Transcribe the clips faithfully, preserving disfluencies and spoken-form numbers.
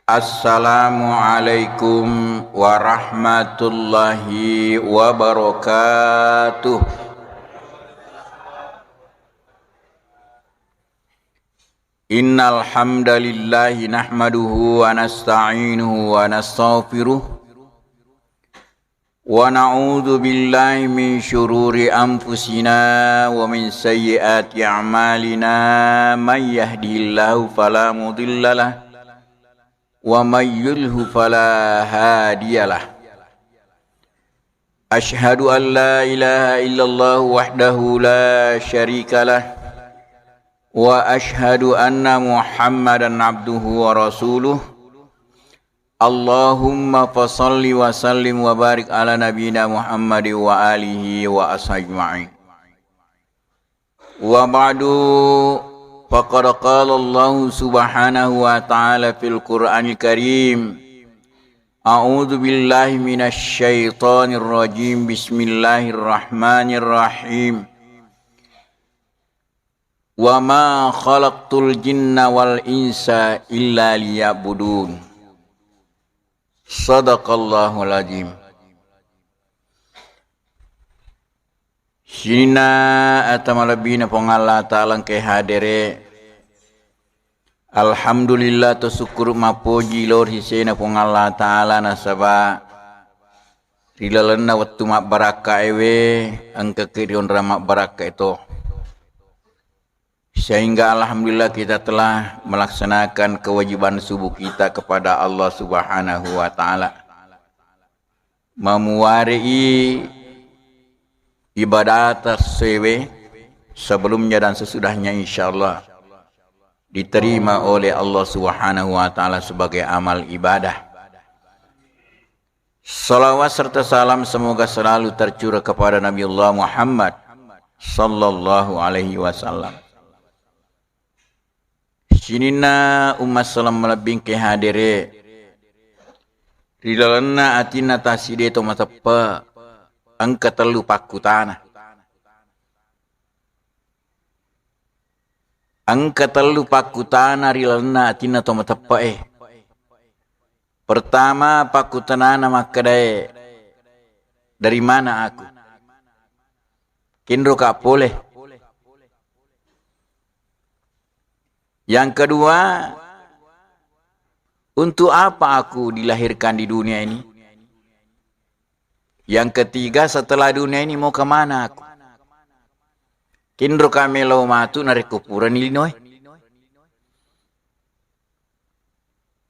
Assalamualaikum warahmatullahi wabarakatuh. Innal hamdalillahi nahmaduhu wa nasta'inuhu wa nastaghfiruh. ونعوذ بالله من شرور أنفسنا ومن سيئات أعمالنا. من يهده الله فلا مضل له ومن يضلل فلا هادي له. أشهد أن لا إله إلا الله وحده لا شريك له وأشهد أن محمدا عبده ورسوله. اللهم فصل وسلم وبارك على نبينا محمد وآله وأصحابه أجمعين. وبعد، فقد قال الله سبحانه وتعالى في القرآن الكريم: أعوذ بالله من الشيطان الرجيم. بسم الله الرحمن الرحيم. وما خلقت الجن والإنس إلا ليعبدون. صدق الله العظيم. Sininna ata malebbina Puang Allah Ta'ala engkae hadere. Alhamdulillah, to sukkuru mappoji lao ri sesena Puang Allah Ta'ala, nasaba ri lalenna wettu mabbarakkaewe engkaki ri onrang mabbarakkae to. Sehingga alhamdulillah kita telah melaksanakan kewajiban subuh kita kepada Allah Subhanahu wa Ta'ala. Mamuare'i ibadah tassewe sebelumnya dan sesudahnya, insyaallah diterima oleh Allah Subhanahu wa Ta'ala sebagai amal ibadah. Salawat serta salam semoga selalu tercurah kepada Nabiullah Muhammad sallallahu alaihi wasallam. Sininna umma selleng malebbi engkae hadere, ri lalenna atinna tassiddi to mateppe, engka tellu pakkutana. Engka tellu pakkutana ri lalenna atinna to mateppe'e. Pertama pakkutanana makkedae, "Dari mana aku? Kenroka pole?" Yang kedua, "Untuk apa aku dilahirkan di dunia ini?" Yang ketiga, "Setelah dunia ini mau kemana aku? Kenroka melo matu narekko purani linoe?"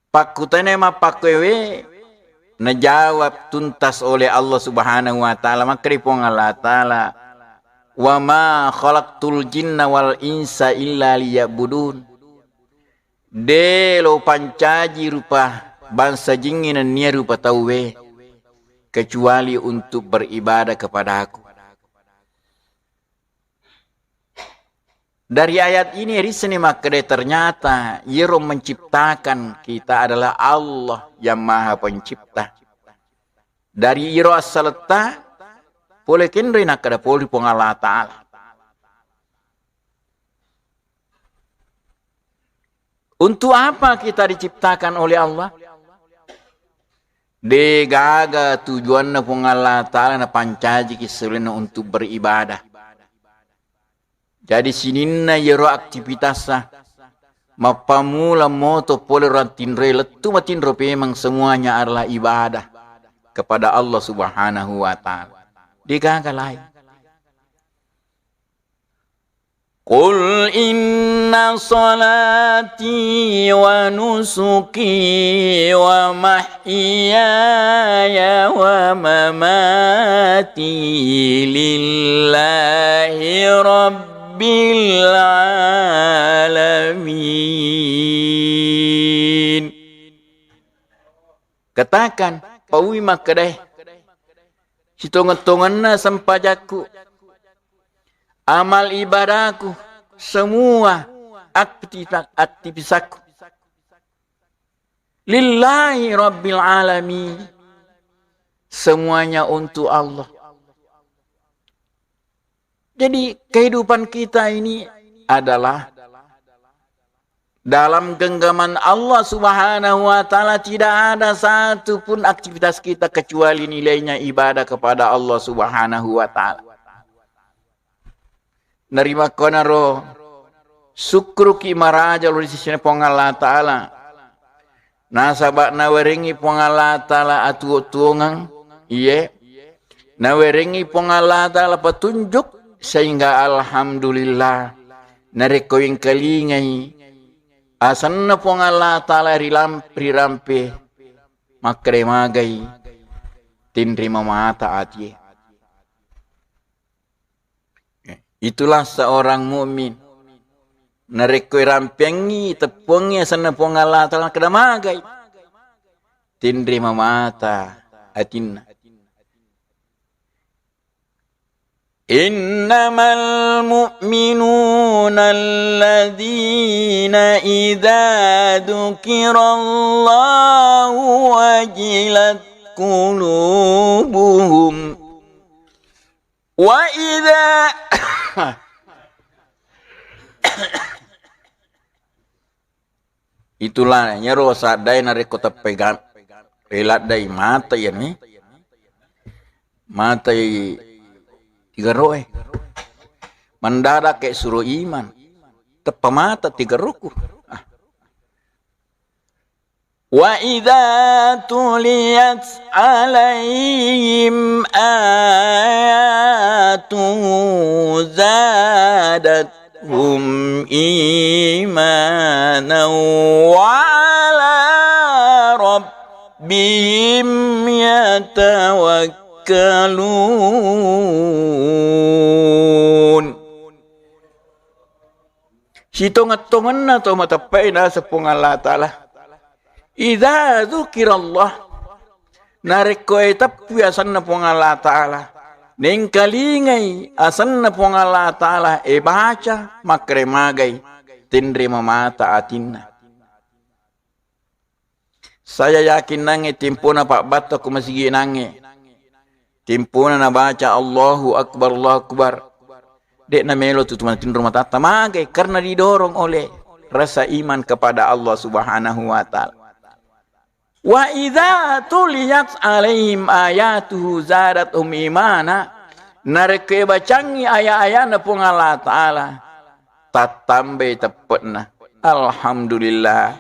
Pakkutana mappakkuewe najawab tuntas oleh Allah Subhanahu wa Ta'ala. Makkeda Puang Allah Ta'ala, "Wa ma khalaqtul jinna wal insa illa liya'budun." De lo pancaji rupa bangsa jingnge nennia rupa tauwe kecuali untuk beribadah kepadaku. Dari ayat ini risseni makkeda, ternyata iyaro menciptakan kita adalah Allah yang Maha Pencipta. Dari iro assaletta pole kenroi nakkeda pole Puang Allah Ta'ala. Untuk apa kita diciptakan oleh Allah? De gaga tujuanna Puang Allah Ta'ala napancajiki selainna untuk beribadah. Jadi sininna iyaro aktivitassa, mappamula moto pole ro tinroe, lettu matinro pemeng, semuanya adalah ibadah kepada Allah Subhanahu wa Ta'ala. De gaga lain. قل إن صلاتي ونسكي ومحياي ومماتي لله رب العالمين. Katakan, paui makkedae, sitongeng-tongenna sempajakku, amal ibadahku, semua aktivita-, aktivitasku, lillahi rabbil alamin, semuanya untuk Allah. Jadi kehidupan kita ini adalah Dalam genggaman Allah Subhanahu wa Ta'ala tidak ada satu pun aktivitas kita kecuali nilainya ibadah kepada Allah Subhanahu wa Ta'ala. Narimakkonaro sukkuruki maraja lo ri sisina Puang Allah Ta'ala. Nasaba nawerengngi Puang Allah Ta'ala atuwo-tuwongeng, iye. Nawerengngi Puang Allah Ta'ala petunjuk, sehingga alhamdulillah, narekko wengkalingai asenna Puang Allah Ta'ala rilam-, rirampe, makkeda magai, tenre mamata atie. Itulah seorang mukmin. Narekko irampeangngi, teppuangngi asenna Puang Allah Ta'ala, makkeda magai, tenre mamata atinna. إنما المؤمنون الذين إذا ذكر الله وجلت قلوبهم وإذا Itulah, iyaro saddae narekko teppegang, riladdai mata iyanu, matai tigaroe. Mendadak ke suro iman, teppa mata tigaroku. Ah. وإذا تليت عليهم آياته زادتهم إيمانا وعلى ربهم يتوكلون. Sitongeng-tongenna to mateppe'e naseng Puang Allah Ta'ala. Idza dzukirallah, narekko e teppui asenna Puang Allah Ta'ala, nengkalingai asenna Puang Allah Ta'ala, e baca, makkeda magai, tenre mamata atinna. Saya yakin nangnge timpuna pabbatto ko masigi nangnge. Timpuna nabaca Allahu Akbar, Allahu Akbar. De'na melo tu tuma-, tinro matatta magai karena didorong oleh rasa iman kepada Allah Subhanahu wa Ta'ala. Wa idza tuliyat alaihim ayatuhu zadathum imana. Narekko bacangngi aya-ayana Puang Allah Ta'ala, tattambai teppe'na. Alhamdulillah.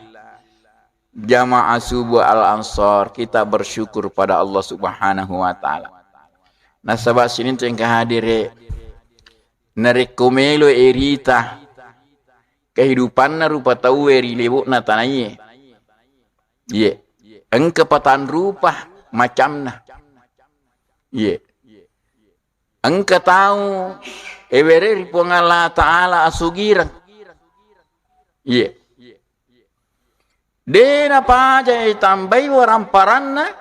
Jamaah subuh Al-Ansor, kita bersyukur pada Allah Subhanahu wa Ta'ala. Nasaba sininna engka hadire, narekko melo irita kehidupanna rupa tauwe ri lebo'na tanaie. Iye. Engka patang rupa macamna. Iye. Engka tau ewere ri Puang Allah Ta'ala asugireng. Iye. De napaja itambai waramparanna,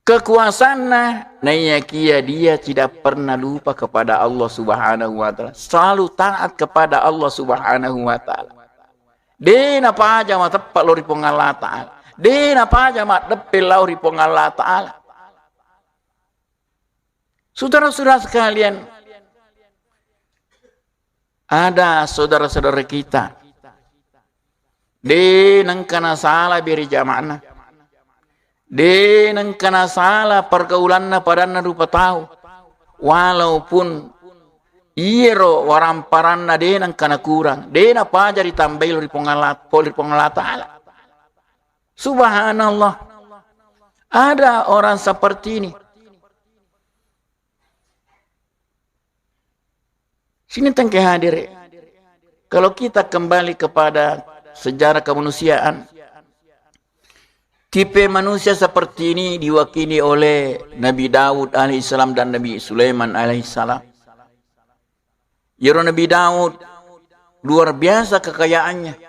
kekuasaanna, naiyakia dia tidak pernah lupa kepada Allah Subhanahu wa Ta'ala, selalu taat kepada Allah Subhanahu wa Ta'ala. De napaja mateppa lao ri Puang Allah Ta'ala, de napaja maddeppe lao ri Puang Allah Ta'ala. Saudara-saudara sekalian, ada saudara-saudara kita, de nengka nasala beri jama'na, de nengka nasala pergaulanna padanna rupa tau, walaupun iyero waramparanna de nengka nakurang, de napaja ritambai lao ri Puang Allah, pole ri Puang Allah Ta'ala. Subhanallah. Ada orang seperti ini. Sininna engka hadire. Kalau kita kembali kepada sejarah kemanusiaan, tipe manusia seperti ini diwakili oleh Nabi Daud alaihissalam dan Nabi Sulaiman alaihissalam. Yero Nabi Daud luar biasa kekayaannya.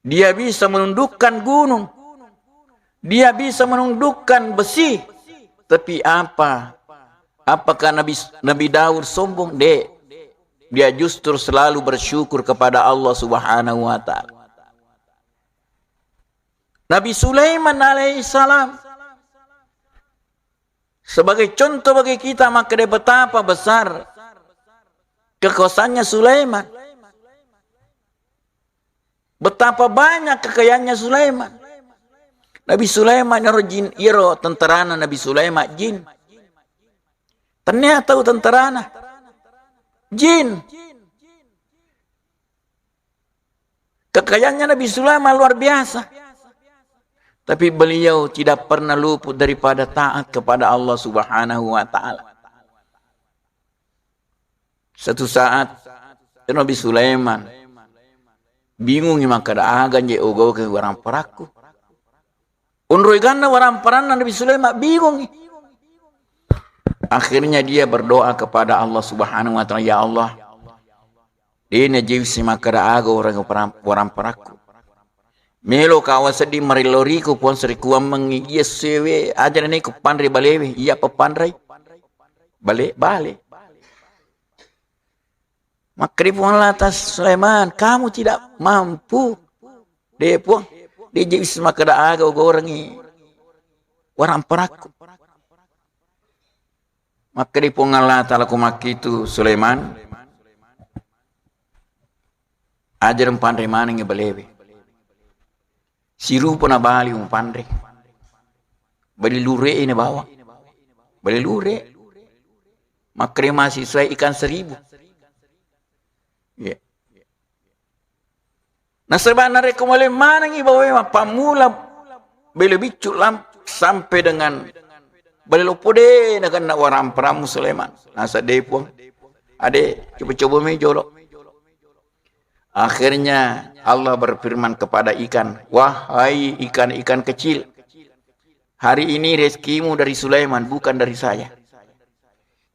Dia bisa menundukkan gunung. Dia bisa menundukkan besi. Tapi apa? Apakah Nabi, Nabi Daud sombong? De. Dia justru selalu bersyukur kepada Allah Subhanahu wa Ta'ala. Nabi Sulaiman alaihissalam sebagai contoh bagi kita, makkeda betapa besar kekuasaannya Sulaiman. Betapa banyak kekayaannya Sulaiman. Nabi Sulaiman iyaro jin, iyaro tentarana Nabi Sulaiman jin. Tennia tau tentarana. Jin. Kekayaannya Nabi Sulaiman luar biasa. Tapi beliau tidak pernah luput daripada taat kepada Allah Subhanahu wa Ta'ala. Satu saat, Nabi Sulaiman bingungi, makkeda, "Aga nje ugaukeng waramparakku?" Onroi ganna waramparanna Nabi Sulaiman, bingungi. Akhirnya dia berdoa kepada Allah Subhanahu wa Ta'ala, "Ya Allah, dena jewisi makkeda aga orang waram-, waramparakku. Melo kawa sedding marello riku, Puang, serikuammengi iya sewe aja nene ku panre balewe, iya pepanrai bale, bale." Makkeda Puang Allah Ta'ala, "Sulaiman, kamu tidak mampu." "De, Puang, de jewisi makkeda aga ugorengi waramparakku." Makkeda Puang Allah Ta'ala, "Ko makkitu Sulaiman, aja mpanre manengi balewe. Sirupa na bali mupanre. Bali lure ini bawa. Bali lure." Makkeda mahasiswa ikan seribu. Iya. Nasaba narekko male manengi bawa mappammula bale biccu lam-, sampai dengan bale loppo de nakenna waramparammu Sulaiman. Nasa de, Puang. Ade, coba-coba mi jolo. Akhirnya Allah berfirman kepada ikan, "Wahai ikan-ikan kecil, hari ini rezekimu dari Sulaiman, bukan dari saya.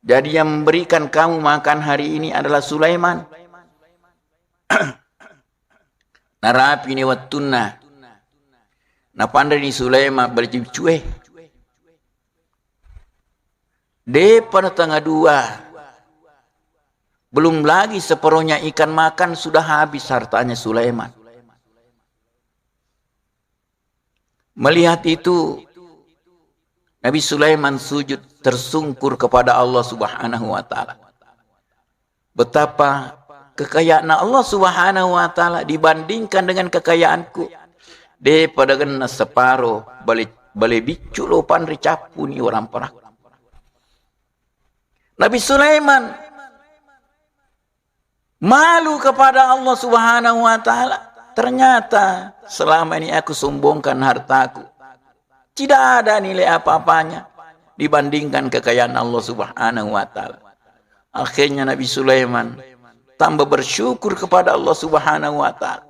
Jadi yang memberikan kamu makan hari ini adalah Sulaiman." Narapini wettunna. Napanreni Sulaiman bale biccue. Depa na tengah dua. Belum lagi separohnya ikan makan, sudah habis hartanya Sulaiman. Melihat itu, Nabi Sulaiman sujud tersungkur kepada Allah Subhanahu wa Ta'ala. Betapa kekayaan Allah Subhanahu wa Ta'ala dibandingkan dengan kekayaanku. De pada genna separo bale, bale biccu lo panre cappuni waramparakku. Nabi Sulaiman malu kepada Allah Subhanahu wa Ta'ala. Ternyata selama ini aku sombongkan hartaku. Tidak ada nilai apa-apanya dibandingkan kekayaan Allah Subhanahu wa Ta'ala. Akhirnya Nabi Sulaiman tambah bersyukur kepada Allah Subhanahu wa Ta'ala.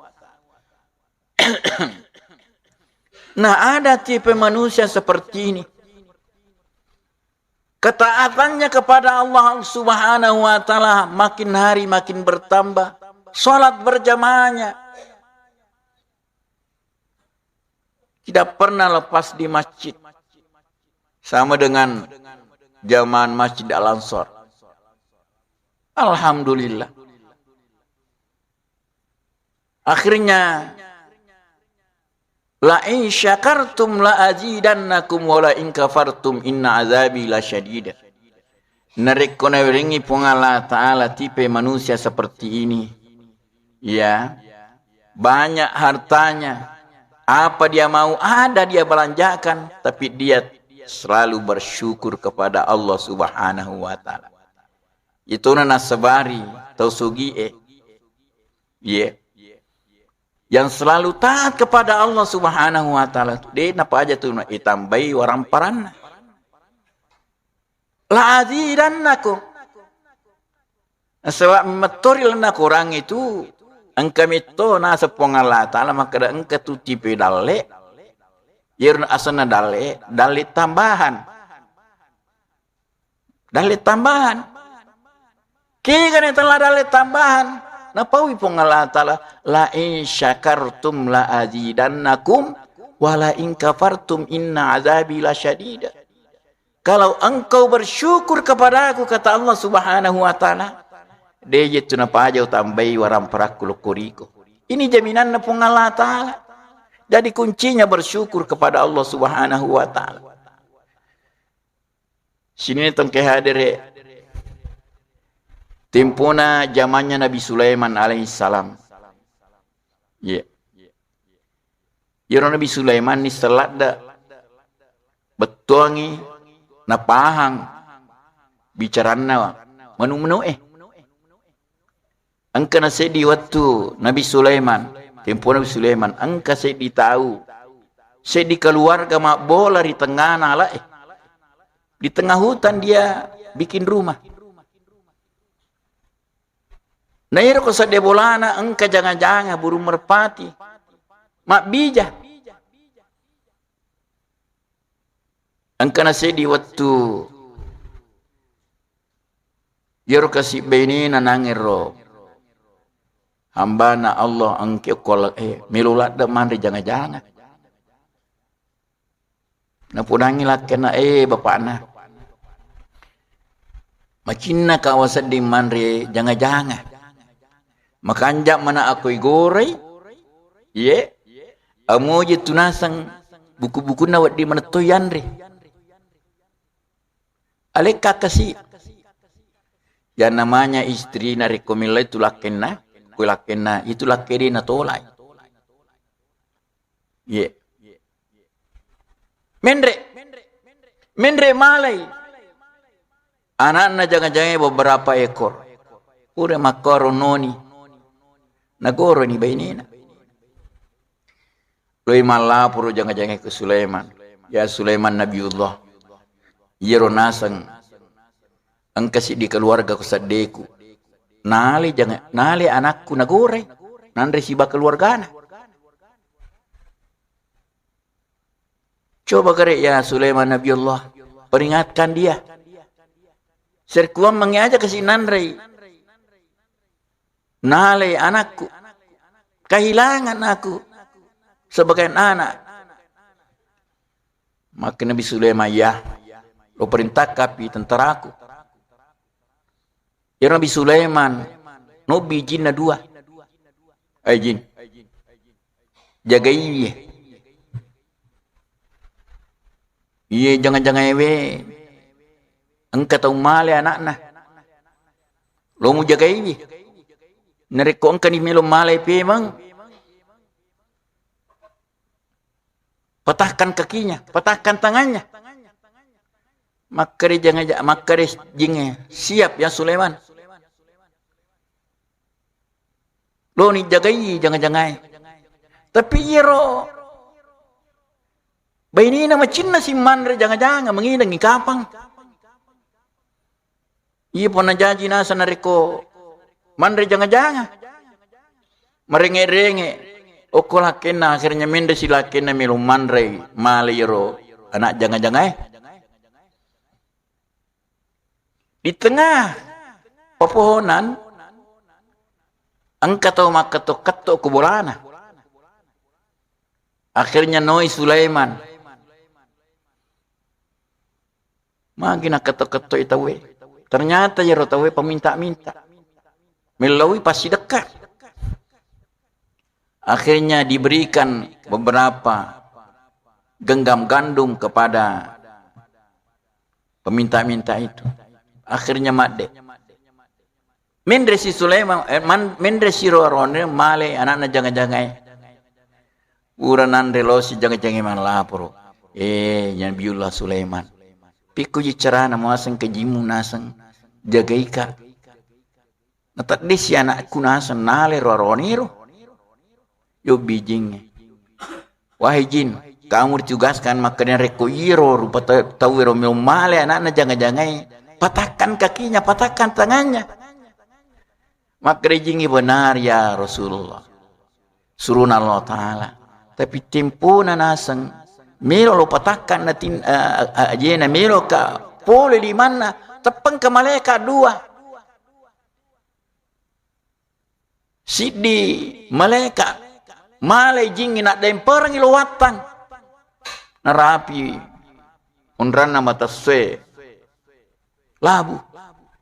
Nah, ada tipe manusia seperti ini. Ketaatannya kepada Allah Subhanahu wa Ta'ala makin hari makin bertambah. Salat berjamaahnya tidak pernah lepas di masjid. Sama dengan jamaah Masjid Al-Ansor. Alhamdulillah. Akhirnya, "La in syakartum la azidannakum wa la in kafartum inna azabi lasyadid." Narekko nawerengngi Puang Allah Ta'ala tipe manusia seperti ini, ya, banyak hartanya, apa dia mau ada dia belanjakan, tapi dia selalu bersyukur kepada Allah Subhanahu wa Ta'ala. Itu na nasabari tau sugie. Iya. Yang selalu taat kepada Allah Subhanahu wa Ta'ala, de napaja tu na itambai waramparanna. La azidannakum. Sebab mettori lena kurang itu engka metto naseng Puang Allah Ta'ala makkeda engka tu tipe dalle. Iyaro asenna dalle, dalle tambahan. Dalle tambahan. Kegana tella dalle tambahan. Napaui Puang Allah Ta'ala, "La in syakartum la azidannakum, wa la in kafartum inna azabi lasyadid." Kalau engkau bersyukur kepadaku, kata Allah Subhanahu wa Ta'ala, de jettu napaja utambai waramparakku lokkoriko. Ini jaminanna Puang Allah Ta'ala. Jadi kuncinya bersyukur kepada Allah Subhanahu wa Ta'ala. Sininna tongke hadere, tempona jamannya Nabi Sulaiman alaihissalam. Iya. Iyaro Nabi Sulaiman ni seladde bettuangi napahang bicaranna manu-manu'e. Engka na seddi wettu Nabi Sulaiman, tempo Nabi Sulaiman, engka seddi tau, seddi keluarga mabbola ri tengngana ala'e. Di tengah hutan dia bikin rumah. Na ero ko sedde bolana engka janga-janga burung merpati. Mabbija. Engka na seddi wettu iyaro kasi bainena nangero hambana Allah engke okko la-, eh, melo ladde manre janga-janga. Napodangi lakkenna, eh, bapakna. Macinna kawa sedding manre janga-janga. Makanja mana akoi gorai, ye, amoje tunaseng buku-bukunna wedding manetto yanre. Alekka kasi. Yang namanya istri narekko millai tu lakkenna, koi lakkenna, itu lakke de natolai. Ye. Menre. Menre malai. Anakna janga-jangai beberapa ekor. Pura makkoro noni. Nagoroni bainena. Loi mallaporo janga-jangai ke Sulaiman. Ya Sulaiman Nabiullah. Iyaro naseng engka siddi keluarga ku seddeku. Nale janga-, nale anakku nagorai. Nanre siba keluargana. Coba kare ya Sulaiman Nabiullah, peringatkan dia. Serkuammengi aja kasi nanrei. Nalai anakku. Kehilangan aku sebagai anak. Maka Nabi Sulaiman, ya, lo perintahkan pi tentaraku. Iyaro Nabi Sulaiman nobbi jinna dua. Eh, jin. Jagaiwi. Iye janga-jangaewe. Engka tau male anakna. Lo mujagaiwi. Narekko engkani melo male pemeng, patahkan kakinya, patahkan tangannya. Makkeda janga-, makkeda jingnge, "Siap ya Sulaiman." Loni jagai janga-jangae. Tapi iyaro bainena macinna si manre janga-janga, mangidengi kapang. Iya pona jaji nasa narekko manre janga-janga. Marenge-renge okko lakkenna, akhirnya menre si lakkenna melo manre male iyaro anak janga-jangae. Di tengah pepohonan engka tau makketto-ketto ko bolana. Akhirnya noi Sulaiman. Magi nakketto-kettoi tauwe. Ternyata iyaro tauwe peminta-minta. Mellaui passidekka. Akhirnya diberikan beberapa genggam gandum kepada peminta-minta itu. Akhirnya madde. Menre si Sulaiman, eh, man-, menre si ro-, rone male anakna janga-jangae. Pura nanre lo si janga-jangae mallaporo. Eh, Nabiullah Sulaiman. Pikkuji carana muaseng ke jimmu naseng jagaika. Natedde si anakku naseng nale ro-, roniro. Yobbi jingnge. Wahai jin, kamu ditugaskan makkeda rekko iro rupa ta-, tauwero melo male anakna janga-jangai, patahkan kakinya, patahkan tangannya. Makkeda jingnge, benar ya Rasulullah. Suruna Allah Ta'ala. Tapi tempona naseng, melo lo patahkan natin-, eh, eh, ajena melo ka pole limanna, teppeng ka malaeka dua. Siddi malaeka malai jingnge naddemperengngi lo wattang. Narapi onranna mata essoe labu.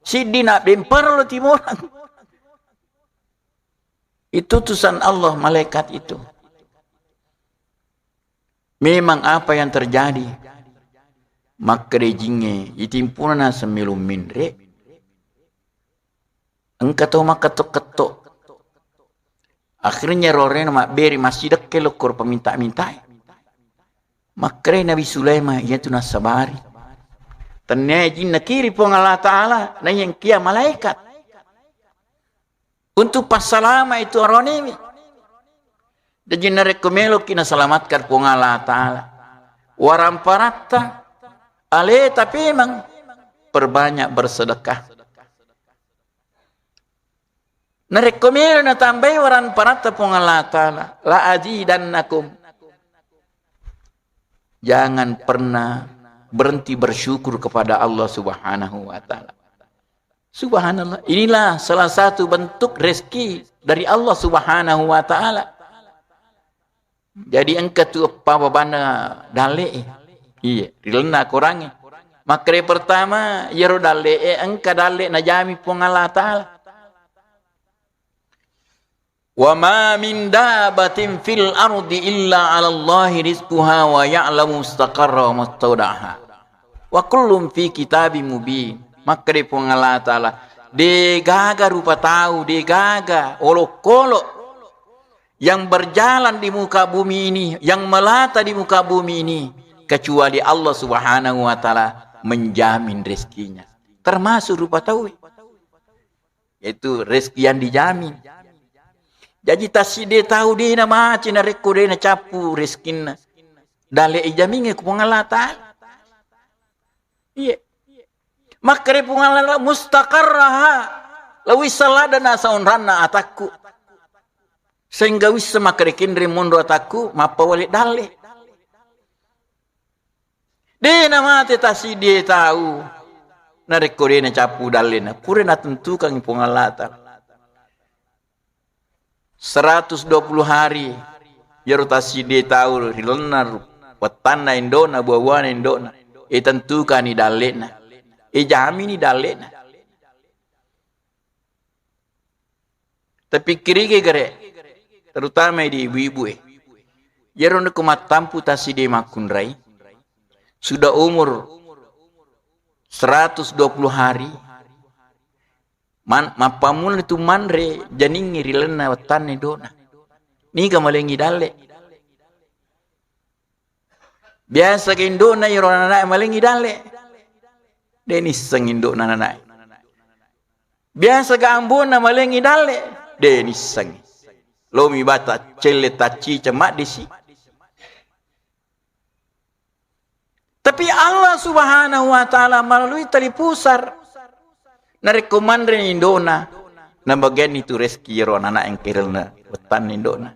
Siddi naddempereng lo timorang. Itu utusan Allah malaikat itu. Memang apa yang terjadi? Makkeda jingnge, itimpuna naseng melo menre. Engka tau makketto-ketto. Akhirnya rorena mabbere massidekke lokko ro paminta-mintae. Makkere Nabi Sulaiman, "Iyatu nassabari. Tennia ijin nakiri Puang Allah Ta'ala, naiyengkia malaikat. Untuk passalama itu aronewi." Jaji narekko meloki naselamatkan Puang Allah Ta'ala, waramparatta, aleta pemeng, perbanyak bersedekah. Narekko melo natambai waramparatta Puang Allah Ta'ala, "La azidannakum." Jangan pernah berhenti bersyukur kepada Allah Subhanahu wa Ta'ala. Subhanallah. Inilah salah satu bentuk rezeki dari Allah Subhanahu wa Ta'ala. Jadi engka tu eppa babanna dalle'e. Iya, ri lalenna Korangnge. Makkeda pertama, iyaro dalle'e engka dalle najami Puang Allah Ta'ala. "Wa ma min dabbatin fil ardi illa 'alallahi rizquha wa ya'lamu mustaqarra wa mustaudaha. Wa kullun fi kitabim mubin." Makkeda Puang Allah Ta'ala, de gaga rupa tau, de gaga olokolo yang berjalan di muka bumi ini, yang melata di muka bumi ini, kecuali Allah Subhanahu wa Ta'ala menjamin rezekinya. Termasuk rupa tau, yaitu rezeki yang dijamin. Jaji, tassiddi tau de namate narekko de nacappu rezekinna. Dalle ijamingnge ku Puang Allah Ta'ala. Iya. Makkeda Puang Allah, "Mustaqarraha." Lawissa ladana saonranna atakku. Sehingga wissa makkeda kenre monro atakku, mappawale dalle. De namate tassiddi tau narekko de nacappu dallena. Pura natentukangngi Puang Allah Ta'ala. Seratus dua puluh hari, iyaro tassiddi tau ri lalenna ru-, wettanna indona, buah-buahna indona, itentukani dallena, ijamini dallena. Tapikkiriki gare, terutama di ibu-ibu e. Iyaro nako mattampu tassiddi makkunrai, sudah umur seratus dua puluh hari, Man-, mappammula tu manre janingnge ri lalenna wettanna indona. Niga malengngi dalle? Biasa ke indona iyaro anana'e malengngi dalle? De nisseng indona anana'e. Biasa ke ambona malengngi dalle? De nisseng. Lomi bata celle taccica maddisi. Tapi Allah Subhanahu wa Ta'ala melalui tali pusar, narekko manre indona, nabagianni tu rezeki iyaro anana'e engka ri lalenna wettanna indona.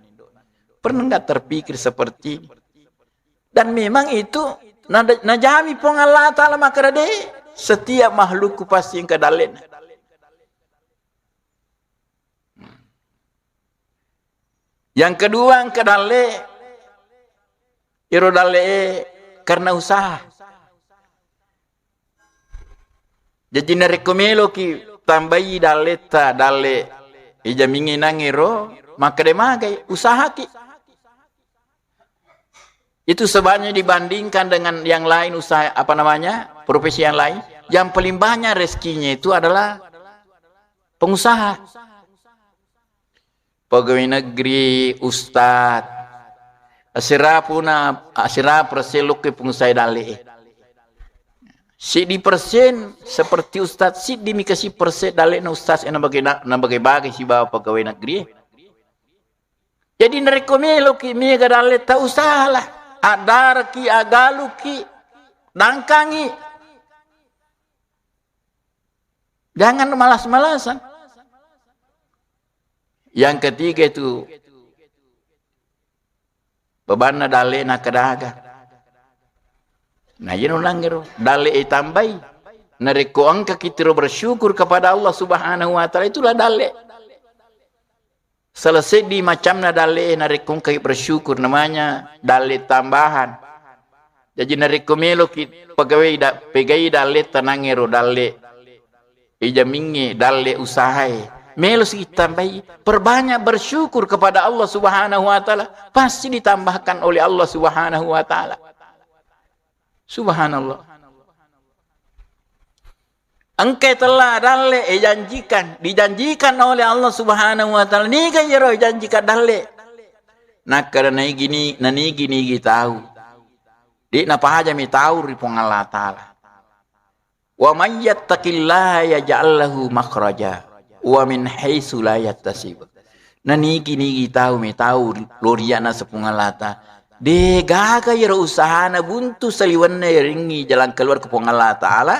Pernah nggak terpikir seperti ini? Dan memang itu nada-, najami Puang Allah Ta'ala makkeda, de, setiap makhlukku pasti engka dallena. Yang kedua, engka dalle, iro dalle'e karena usaha. Jaji narekko meloki tambai dalletta, dalle ijamingnge nangngero, makkeda magai, usahaki. Itu sebabnya dibandingkan dengan yang lain usaha, apa namanya, profesi yang lain, yang paling banyak rezekinya itu adalah pengusaha. Pegawai negeri, ustad, asera puna, asera persen lokki pengusaha dalle'e. Siddi persen seperti ustad, siddi mi kasi persen dalle'na ustad e nabagai, nabagai-bagai sibawa pegawai negeri. Jadi narekko meloki mega dalletta, usahalah, addaraki, agaluki, dangkangi. Jangan malas-malasan. Yang ketiga itu, babanna dalle'na kedagang. Nah, iyano nangngero, dalle'e tambai. Narekko engkaki tiro bersyukur kepada Allah Subhanahu wa Ta'ala, itulah dalle. Salah seddi macamna dalle narekko engkai bersyukur, namanya dalle tambahan. Jaji narekko meloki pegawai da-, pegai dalle tenangngero dalle ijamingnge, dalle usahae, melosi tambahi, perbanyak bersyukur kepada Allah Subhanahu wa Ta'ala, pasti ditambahkan oleh Allah Subhanahu wa Ta'ala. Subhanallah. Engka tella dalle e janjikan, dijanjikan oleh Allah Subhanahu wa Ta'ala. Niga iyaro janjikan dalle? Nakkeda naigi ni, nanigi-nigi tau de' napajami tau ri Puang Allah Ta'ala. Wa may yattaqillaha yaj'al lahu makhraja wa min haitsu la yahtasib. Nanigi-nigi tau metau loriana sepung Allah Ta'ala. De' gaga iyaro usahana buntu saliwenna yarengngi jalan keluar ke Puang Allah Ta'ala.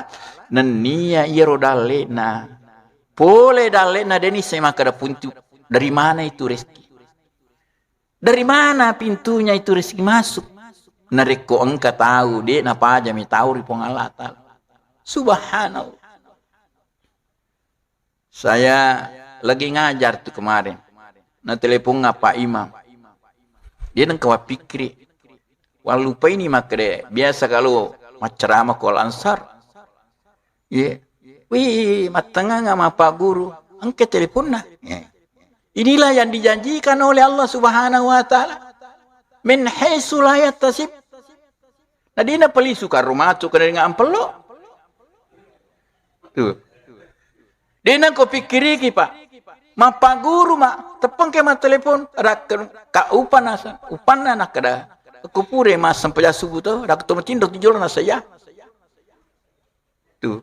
Nennia iyaro dalle'na. Pole dalle'na de' nisseng makkeda buntu dari mana itu rezeki. Dari mana pintunya itu rezeki masuk? Narekko engka tau, de' napajami tau ri Puang Allah Ta'ala. Subhanallah. Saya lagi ngajar tuh kemarin. Natelepon Pak Imam. Dia nengka wappikkiri. Wallupai ni makkeda, biasa kalau maccarama ko Al Ansar. Iya. Wih, mattengnga ma Pak Guru. Engka teleponna. Iya. Inilah yang dijanjikan oleh Allah Subhanahu wa Ta'ala. Min haitsu la yahtasib. Nadina pelisu karo matu kena dengan ampello. Tuh. Dena ko pikiriki, Pak. Mappaguru ma, teppengke ma telepon, rakken ka upanna sa, upanna nakkeda. Ko pure ma sempajang subuh to, rakken to matinro tu jolo nasaya. Tuh.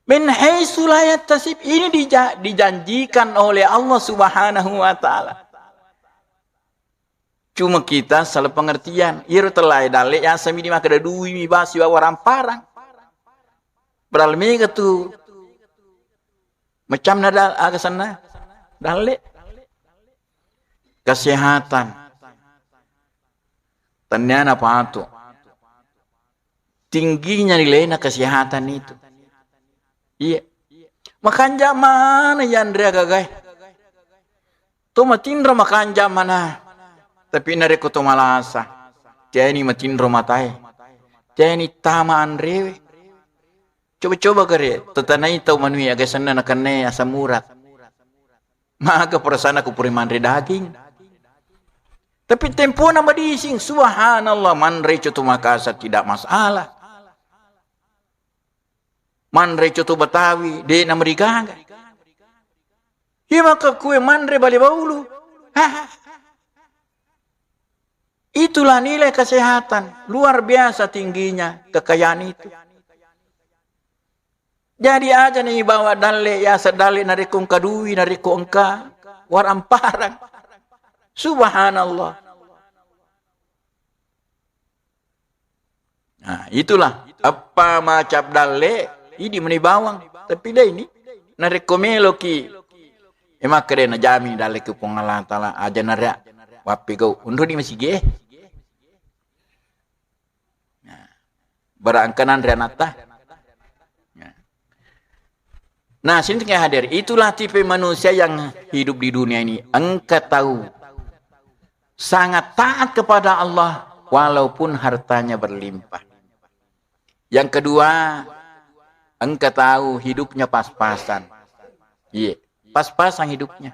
Min haitsu la yahtasib, ini dija-, dijanjikan oleh Allah Subhanahu wa Ta'ala. Cuma kita salah pengertian. Iyaro tellae dalle yaseng mi di makkeda dui mi basi wa waramparang. Padahal mega tu macamna dal-, aga senna? Dalle. Kesehatan. Tenniana patu. Tingginya nilainya kesehatan itu. Iya. Makanja mana yanre agagae? To matinro makanja mana. Tapi narekko to malasa, tiani matinro matae. Tiani tama anrewe. Coba-coba gare, tetanai tau manui aga senna nakenna asam urat. Maga perasaan aku puri manre daging. Tapi tempona madising, subhanallah, manre coto Makassar tidak masalah. Manre coto Betawi, de' namarigaga. Iya maka kue manre bale baulu. Hah. Itulah nilai kesehatan, luar biasa tingginya kekayaan itu. Jadi aja ni bawa dalle, yaseng dalle narekko engka dui, narekko engka waramparang. Subhanallah. Nah, itulah. Eppa macam dalle, idi meni bawang. Tapi deh ini, narekko meloki, e makkeda najami dalle ke Puang Allah Ta'ala, aja naria wappegau. Unro di masigi, eh. Nah, barang engka nanre anatta. Nah. Nah, sini hadir. Itulah tipe manusia yang hidup di dunia ini. Engka tahu sangat taat kepada Allah walaupun hartanya berlimpah. Yang kedua, engka tahu hidupnya pas-pasan. Iya, pas-pasan hidupnya.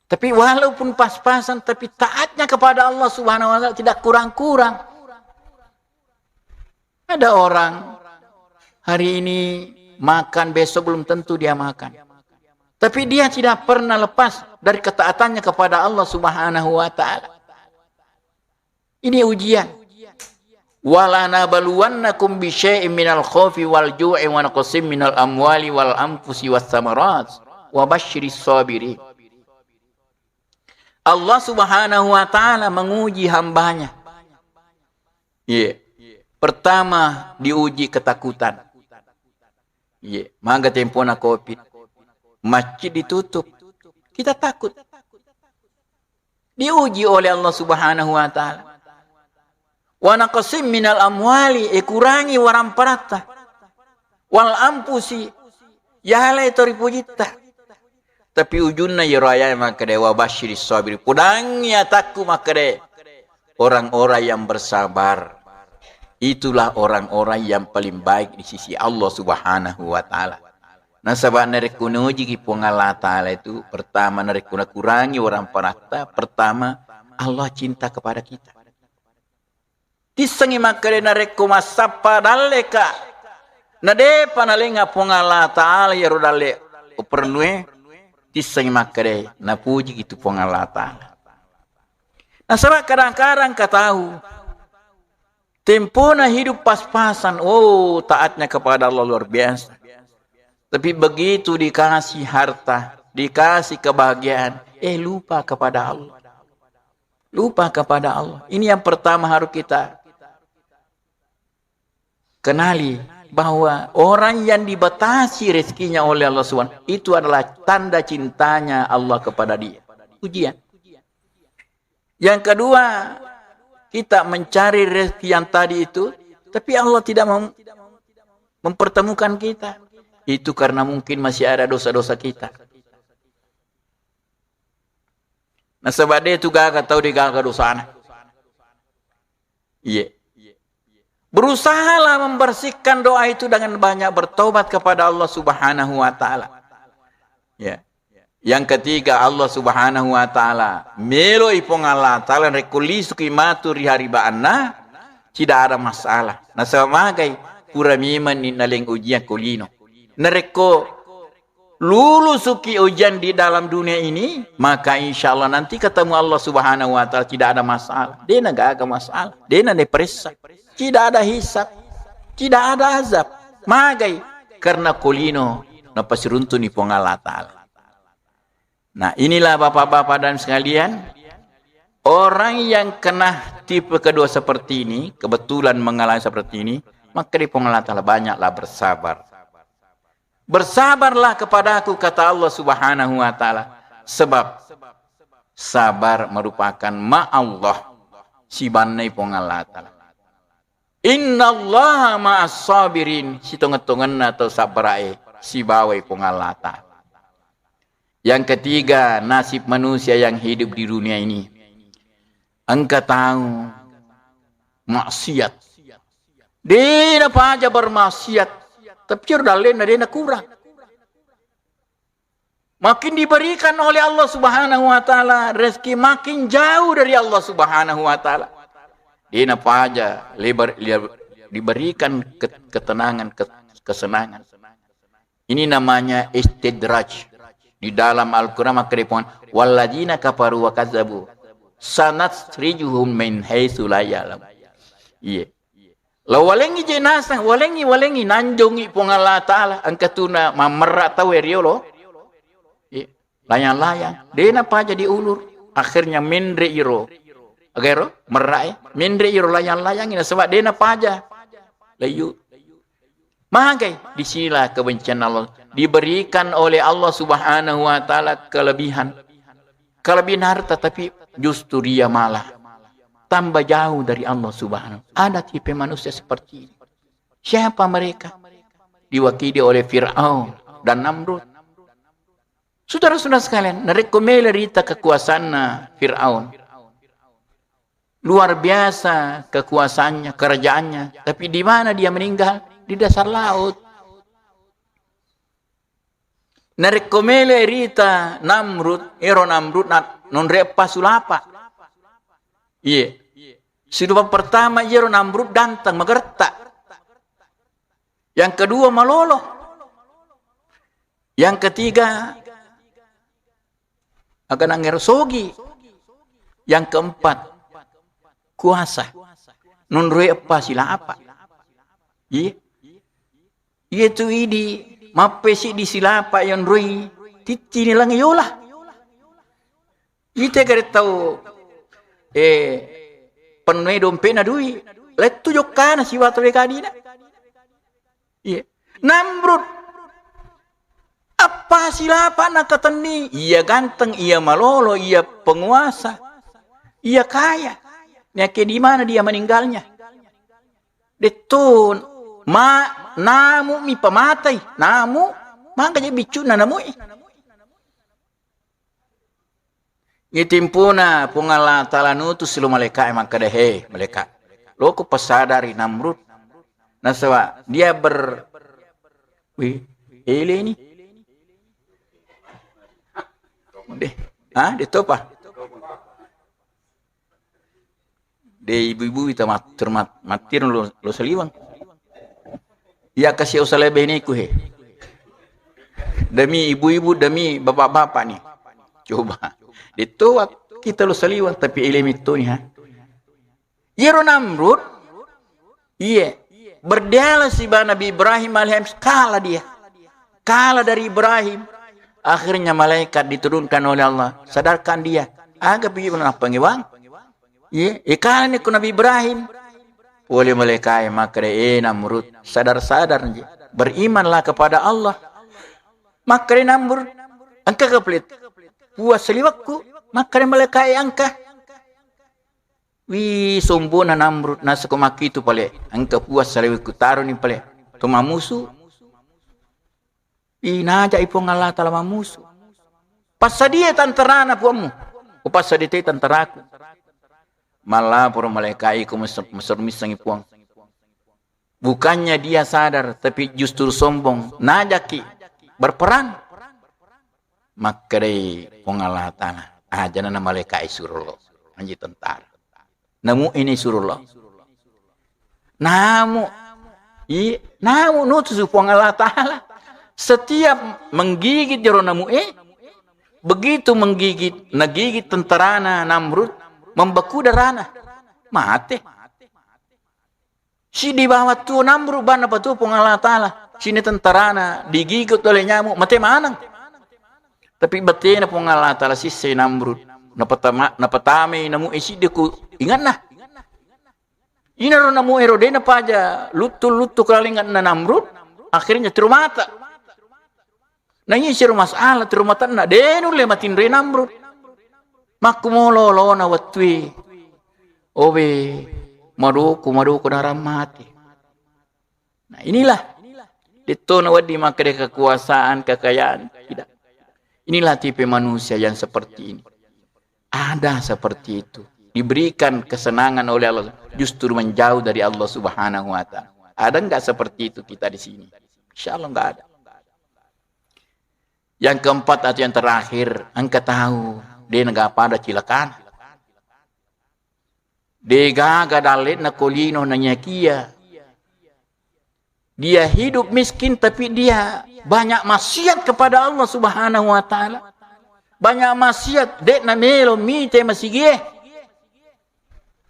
Tapi walaupun pas-pasan, tapi taatnya kepada Allah Subhanahu wa Ta'ala tidak kurang-kurang. Ada orang hari ini makan, besok belum tentu dia makan. Tapi dia tidak pernah lepas dari ketaatannya kepada Allah Subhanahu wa Ta'ala. Ini ujian. Walanabluwannakum bisyai'in minal khaufi wal ju'i wa naqsim minal amwali wal anfusi was samarat wa basyiris sabirin. Allah Subhanahu wa Ta'ala menguji hambanya. Iya. Pertama diuji ketakutan. Iya, maga tempona covid. Masjid ditutup. Kita takut. Diuji oleh Allah Subhanahu wa Ta'ala. Wa naqsim minal amwali, e kurangi waramparatta. Wal anfusi, yalai to ripujitta. Tapi ujunna iyaro ayat makkeda, wa basyiris sabiri. Podangngi atakku makkeda, orang-orang yang bersabar. Itulah orang-orang yang paling baik di sisi Allah Subhanahu wa Ta'ala. Nasaba narekko nujiki Puang Allah Ta'ala itu, pertama, narekko nakurangi waramparatta, pertama, Allah cinta kepada kita. Tissengngi makkeda, narekko massappa dalleka, Na depa nalenga Puang Allah Ta'ala iyaro dalle uperlue, tissengi makkedai, napujiki tu Puang Allah Ta'ala. Nasaba kadang-kadang engka tau tempona hidup pas-pasan, oh, taatnya kepada Allah luar biasa. Tapi begitu dikasih harta, dikasih kebahagiaan, eh, lupa kepada Allah. Lupa kepada Allah. Ini yang pertama harus kita kenali, bahwa orang yang dibatasi rezekinya oleh Allah Subhanahu, itu adalah tanda cintanya Allah kepada dia. Ujian. Yang kedua, kita mencari rezeki yang tadi itu, tapi Allah tidak mem-, mempertemukan kita. Itu karena mungkin masih ada dosa-dosa kita. Nasaba de tu gaga tau de gaga dosana. Iya. Berusahalah membersihkan doa itu dengan banyak bertobat kepada Allah Subhanahu wa Ta'ala. Ya. Yang ketiga, Allah Subhanahu wa Ta'ala, meloi Puang Allah Ta'ala, rekko lisuki matu ri haribaanna, tidak ada masalah. Nasaba magai, pura memang ni naleng ujian ko lino. Narekko lulusuki ujian di dalam dunia ini, maka insya Allah nanti ketemu Allah Subhanahu wa Ta'ala, tidak ada masalah. Dena gaga masalah, dena depresa, tidak ada hisab, tidak ada azab. Magai, karena ko lino napasiruntuni Puang Allah Ta'ala. Nah, inilah Bapak-bapak dan sekalian, orang yang kena tipe kedua seperti ini, kebetulan mengalami seperti ini, maka di Puang Allah Ta'ala banyaklah bersabar. Bersabarlah kepadaku, kata Allah Subhanahu wa Ta'ala. Sebab sabar merupakan ma Allah, sibannai Puang Allah Ta'ala. Innallaha ma'as sabirin, sitongeng-tongenna tau sabbarae sibawai Puang Allah Ta'ala. Yang ketiga, nasib manusia yang hidup di dunia ini. Engka tau maksiat. Dena paja bermaksiat, tapi ero dallenna dena kurang. Makin diberikan oleh Allah Subhanahu wa Ta'ala rezeki, makin jauh dari Allah Subhanahu wa Ta'ala. Dena paja lebar, lebar, diberikan ke-, ketenangan, ke-, kesenangan. Ini namanya istidraj. Di dalam Al-Quran makkeda Puang, "Walladzina kafaru wa kazzabu sanasrijuhum min haitsu la ya'lamun." Iya. Lao walengngi je naseng, walengngi, walengngi, nanjongngi Puang Allah Ta'ala, engka tuna mammerra tau e riolo. Iya. Layang-layang, dena paja diulur. Akhirnya menre iro. Agaro, merra e, menre iro layang-layang, nasaba dena paja. Layu. Magai, disinilah kebencian Allah. Diberikan oleh Allah Subhanahu wa Ta'ala kelebihan. Kelebihan harta, tapi justru dia malah tambah jauh dari Allah Subhanahu. Ada tipe manusia seperti ini. Siapa mereka? Diwakili oleh Fir'aun dan Namrud. Saudara-saudara sekalian, narekko mele rita kekuasaanna Fir'aun, luar biasa kekuasaannya, kerajaannya. Tapi di mana dia meninggal? Di dasar laut. Narekko mele rita Namrud, ero Namrud na-, nonre eppa sulapa. Iye. Sulapa pertama iyaro Namrud ganteng, magerta. Yang kedua malolo. Yang ketiga, aga nangero sogi. Yang keempat, kuasa. Nonroi eppa silapa. Iya. Iya tu idi, mappesi di silapa yang roi, ticcini lang yola. Ite gare tau, eh, pennoi dompena dui, lettu jokkana siwa tole kadina. Iya. Namrud. Apa silapa nakatenni? Iya ganteng, iya malolo, iya penguasa, iya kaya. Nyakke di mana dia meninggalnya? Detto ma-, namu mi pamatai, namu, maka je biccuna namu i. Itimpuna Puang Allah Ta'ala nutusi lo malaika e makkeda, "He, malaika, loko pasadari Namrud." Nasaba dia ber-, wih, ele ni. Deh, ha, detopa. De ibu-ibu ita mat-, termat-, mattiro lo, lo saliweng. Iya kasi usalai beneku he. Demi ibu-ibu, demi bapak-bapak nih. Coba. Detowa kita lo saliweng, tapi ilimi toni ha. Iyaro Namrud, iye, berdialog siba Nabi Ibrahim alaihissalam, kalah dia. Kalah dari Ibrahim. Akhirnya malaikat diturunkan oleh Allah. Sadarkan dia. Aga pi napangewang. Iye, ikalani ku Nabi Ibrahim. Wali malaikat makkeda, "Eh Namrud, sadar-sadar je. Berimanlah kepada Allah." Makkeda Namrud, "Engka ke pelit? Puas saliwekku." Makkeda malaikat, "Engka." Wi, sombona Namrud, nasako makkitu pale. Engka puas saliwekku, taroni pale. To mamusu. Inajai Puang Allah Ta'ala mamusu. Passadia tantarana Puangmu. Upassadia te tantaraku. Mallaporo malaikat, iko messer-, messer missengi Puang. Bukannya dia sadar, tapi justru sombong. Najaki berperang. Makkedai Puang Allah Ta'ala, ajana na malaikat surullo. Anji tentara. Namu ini surullo. Namu, i, namu nutusu Puang Allah Ta'ala. Setiap menggigit jero namu e, begitu menggigit, nagigit tentarana Namrud, membeku darana. Mate. Siddi bawang tuo Namrud, banna patuo Puang Allah Ta'ala. Sini tentarana digigit oleh nyamuk, mate maneng. Tapi batena Puang Allah Ta'ala sissai Namrud. Napatama-, napatamai namu e siddi ku inganna. Inaro namu ero de napaja luttu-luttu kulalenganna Namrud, akhirnya tiro mata. Na iya siro masalah tiro matanna, de nulle matinroi Namrud. Makkumolo lona wettue. Owe, madoku, madoku narang mate. Nah, inilah. Detto na wedding makkeda kekuasaan, kekayaan. Tidak. Inilah tipe manusia yang seperti ini. Ada seperti itu. Diberikan kesenangan oleh Allah, justru menjauh dari Allah Subhanahu wa Ta'ala. Ada nggak seperti itu kita di sini? Insya Allah nggak ada. Yang keempat atau yang terakhir, engka tau, de nega pada cilakana. Degaga dalle'na ko lino nanyakia. Dia hidup miskin, tapi dia banyak maksiat kepada Allah Subhanahu wa Ta'ala. Banyak maksiat, de namelo mite masigie.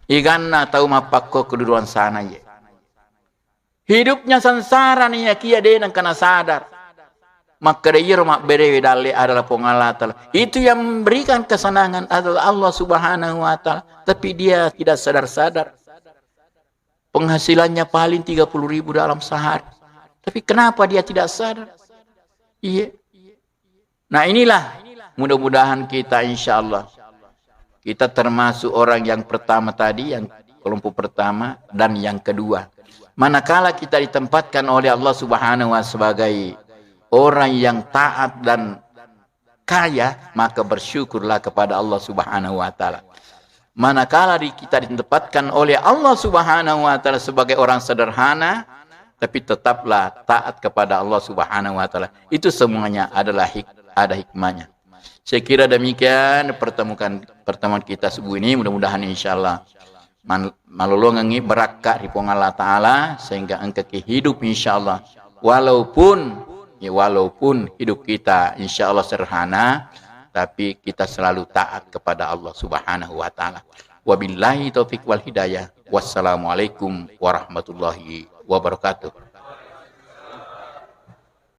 Iganna tau mappakko keduduan sana ye. Hidupnya sengsara niyakia de nengka nasadar. Makkeda iyaro mabberewe dalle adalah Puang Allah Ta'ala. Itu yang memberikan kesenangan adalah Allah Subhanahu wa Ta'ala. Tapi dia tidak sadar-sadar. Penghasilannya paling tiga puluh ribu dalam sehari. Tapi kenapa dia tidak sadar? Iya. Nah, inilah mudah-mudahan kita, insya Allah, kita termasuk orang yang pertama tadi, yang kelompok pertama dan yang kedua. Manakala kita ditempatkan oleh Allah Subhanahu wa Ta'ala sebagai orang yang taat dan kaya, maka bersyukurlah kepada Allah Subhanahu wa Ta'ala. Manakala di-, kita ditempatkan oleh Allah Subhanahu wa Ta'ala sebagai orang sederhana, tapi tetaplah taat kepada Allah Subhanahu wa Ta'ala. Itu semuanya adalah hik-, ada hikmahnya. Saya kira demikian pertemuan, pertemuan kita subuh ini. Mudah-mudahan, insya Allah, man-, malolongengngi barakka ri Puang Allah Ta'ala, sehingga engkaki hidup, insya Allah. Walaupun, ya, walaupun hidup kita, insya Allah, sederhana, tapi kita selalu taat kepada Allah Subhanahu wa Ta'ala. Wabillahi taufiq wal hidayah. Wassalamualaikum warahmatullahi wabarakatuh.